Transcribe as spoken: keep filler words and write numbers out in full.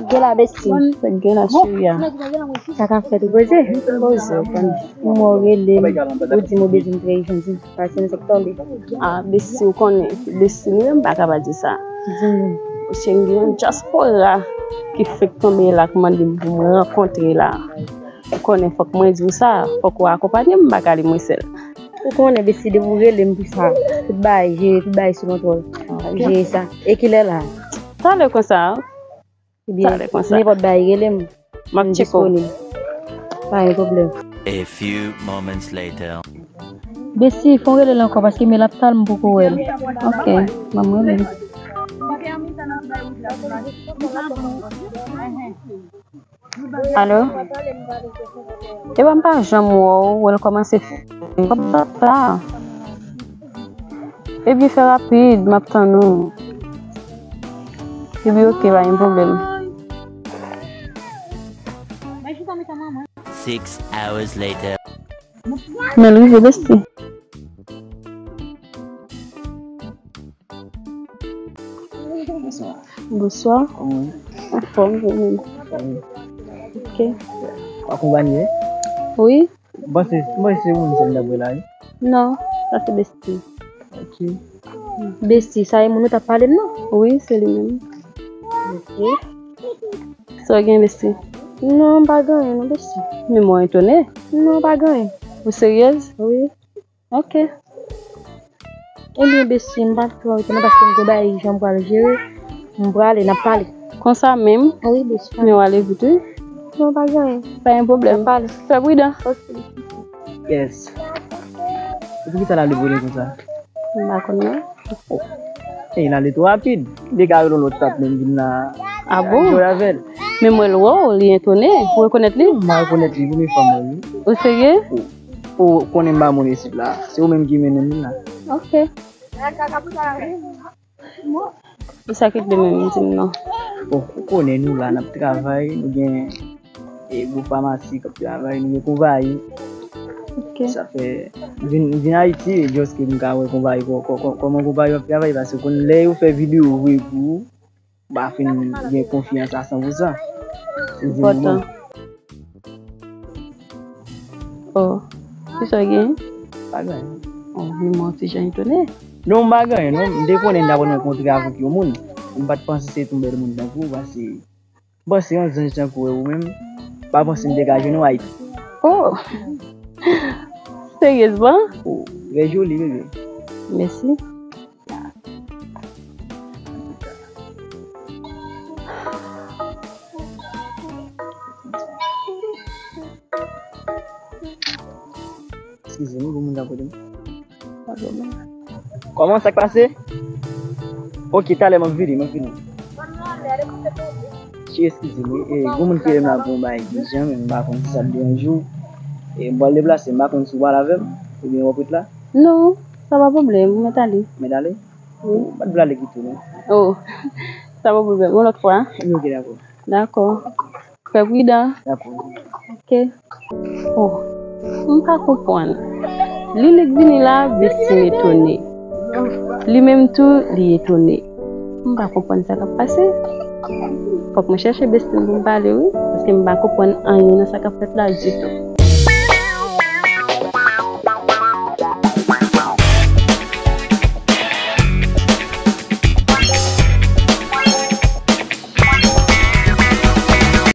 Gen la, besti. Gen la, cheri a. Sa k ap fèt, ou poze? Poze, ou konnen. Ou mò rele m, ou di m ou bezwen m trè ijan, di m pase m sèk tonbe. Ah, besti, ou konnen. Besti, nou menm pa ka pa di sa. Di m. Cheri, gen yon dyaspora ki fèk tonbe la, k mande m pou m rankontre la. Ou konnen, fòk mwen di w sa, fòk ou akonpanye m, m pa ka li mwen sèl. Ou konnen, besti, depi ou rele m pou sa, tout bagay jere, tout bagay sou kontwòl. M ap jere sa. E kilè la? Talè konsa. Ebyen, talè konsa. Nenpòt bagay, rele m. M ap tcheke w. M disponib. Pa gen pwoblèm. A few moments later. Besti, fè w rele l ankò, paske men l ap talè m poko wè l. Ok, ban m rele l. Alo? Epa m pa janm wè w, wè l kòmanse fè m konsa. Ebyen fè rapid, m ap tann ou. Ebyen oke, pa gen pwoblèm. Six hours later. Men l rive, besti. Bonswa. Bonswa. Kòman w ye? Anfòm, ou menm? Anfòm. Ok. W akonpanye? Wi. M panse, m panse se moun sa m t ap wè la, wi. Non, sa se besti. Ok. Besti, sa e moun ou t ap pale m nan? Wi, se li menm. Ok. Sa w gen, besti? Non, m pa gen anyen, non, besti. Men mwen etone. Non, pa gen anyen. Ou seryez? Wi. Ok. Ebyen, besti, m pa twò rete non, paske m gen bagay ijan m pral jere. M prale, n ap pale. Konsa menm? Wi, besti. Men w ale vit, wi. Non, pa gen anyen. Pa gen pwoblèm. N ap pale. Fè pridan. Ok. Yes. E poukisa l ale vole konsa? M pa konn non. Oh. E l ale twò rapid. Li ka rele yon lòt tap menm vin la. Ah bon? Jwe avè l. Men mwen l wè w, li etone. Ou rekonèt li? M pa rekonèt li, premye fwa m wè l, wi. Ou serye? Ou, ou konnen m pa moun isit la. Se ou menm ki mennen m vin la. Ok. E sa ki te menm di m non. Bon, ou konnen nou la, n ap travay, nou gen e gwo famasi k ap travay, nou gen konpayi. Ok. Sa fè, m vin, m vin Ayiti, e just ke m ka wè konpayi, kò-, kò-, kò-, kòman konpayi yo ap travay, paske ou konn lè yo fè videyo vre pou ou, ou pa fin gen konfyans a san pou san. Se di nou bon. Oh, kisa w gen? Pa gen anyen. Oh, men mwen yon ti jan etone. Non, m pa gen anyen, non. M te konnen m t ap rankontre avèk yon moun. M pa t panse se t yon bèl moun tankou ou, paske m panse yon zanj tankou w menm, m pa panse m te ka jwenn w Ayiti. Oh! Seryezman? Oh, trè joli, bebe. Mèsi. Eskize m, gon moun k ap rele m. Pa pwoblèm. Kòman, sa k pase? Ok, talè m ap vini, m ap vini. Che, eskize m, wi. E, gon moun ki rele m la pou yon bagay ijan, men m pa konn si sa ap deranje w. E, m pral deplase, m pa konn si w pral avè m, oubyen w ap ret la. Non, sa pa pwoblèm, ou mèt ale. Mèt ale? Wi. Ou pa t vle ale kite w, non? Oh, sa pa pwoblèm, yon lòt fwa. Ok, dakò. Dakò. Fè pridan. Dakò. Ok. Oh, m pa konprann. Li li k vini la, besti m etone. Li menm tou, li etone. M pa konprann sa k ap pase. Fòk mwen chèche besti m pou m pale, wi, paske m pa konprann anyen nan sa k ap fèt la ditou.